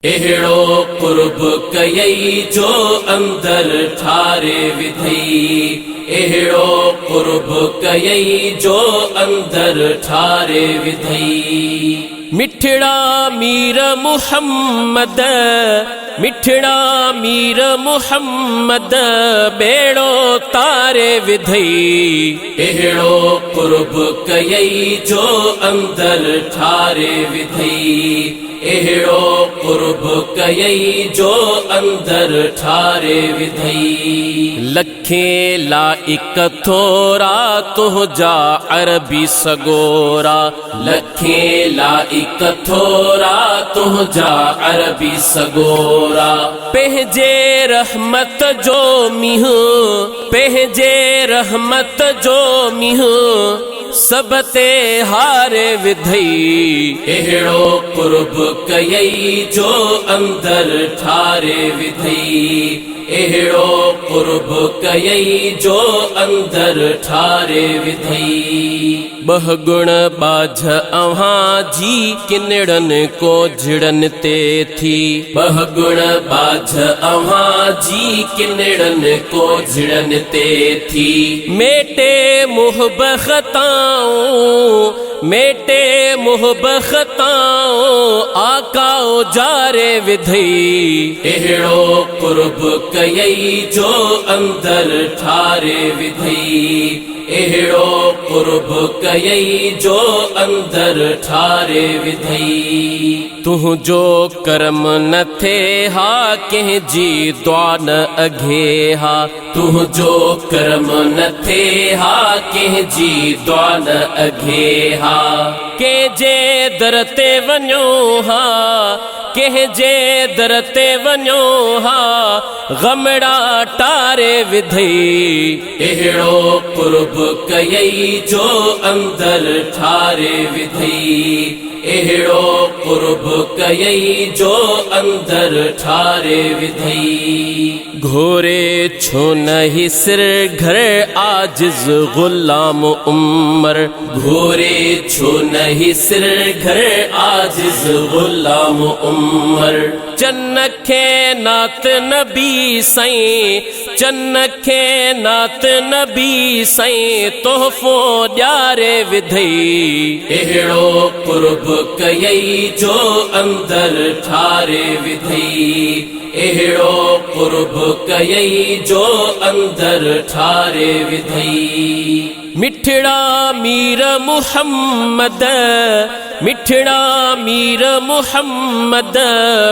اهڙو قرب ڪيئي جو اندر ٺاري وڌئي اهڙو قرب ڪيئي جو اندر ٺاري وڌئي. مٺڙا مير محمد مٺڙا مير محمد ٻيڙو تاري وڌئي. اهڙو قرب ڪيئي جو اندر ٺاري وڌئي. اهڙو قرب ڪيئي جو اندر ٺاري وڌئي. لکين لائق ٿورا تنهنجا عربي سڳورا. لکين لائق ٿورا تنهنجا عربي سڳورا. پنهنجي رحمت جو مينهن پنهنجي رحمت جو مينهن. سڀ تي هاري وڌئي. اهڙو قرب ڪيئي جو اندر ٺاري وڌئي. اهڙو قرب ڪيئي جو اندر ٺاري وڌئي. ٻهڳڻ ٻاجهه اوهان جي ڪنڙن ڪوجهڙن تي ٿي. ٻهڳڻ ٻاجهه اوهان جي ڪنڙن ڪوجهڙن تي ٿي. ميٽي محب خطائون، ميٽي محب خطائون، آقا اجاري وڌئي. اهڙو قرب ڪيئي جو اندر ٺاري وڌئي. اهڙو قرب ڪيئي جو اندر ٺاري وڌئي. تنهنجو ڪرم نه ٿئي ها ڪنهن جي دعا نه اگهي ها. تنهنجو ڪرم نه ٿئي ها ڪنهن جي دعا نه اگهي ها. ڪنهن جي در تي وڃون ها ڪنهن جي در تي وڃون ها غمڙا ٽاري وڌئي. اهڙو قرب ڪيئي جو اندر ٺاري وڌئي. اهڙو قرب ڪيئي جو اندر ٺاري وڌئي. گهوري ڇو نه هي سر گهر عاجز غلام عمر. گهوري ڇو نه هي سر گهر عاجز غلام عمر. چن کي نعت نبي سائين چن کي نعت نبي سائين تحفو ڏياري وڌئي. اهڙو قرب ڪيئي جو اندر ٺاري وڌئي. اهڙو قرب ڪيئي جو اندر ٺاري وڌئي. مٺڙا مير محمد مٺڙا مير محمد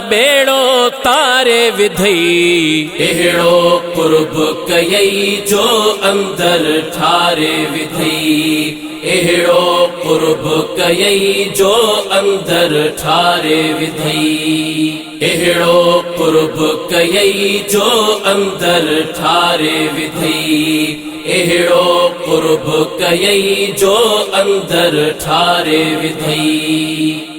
ٻيڙو تاري وڌئي. اهڙو قرب ڪيئي جو اندر ٺاري وڌئي. اهڙو قرب ڪيئي جو اندر ٺاري وڌئي. اهڙو قرب ڪيئي جو اندر ٺاري وڌئي. اهڙو قرب ڪيئي جو اندر ٺاري وڌئي.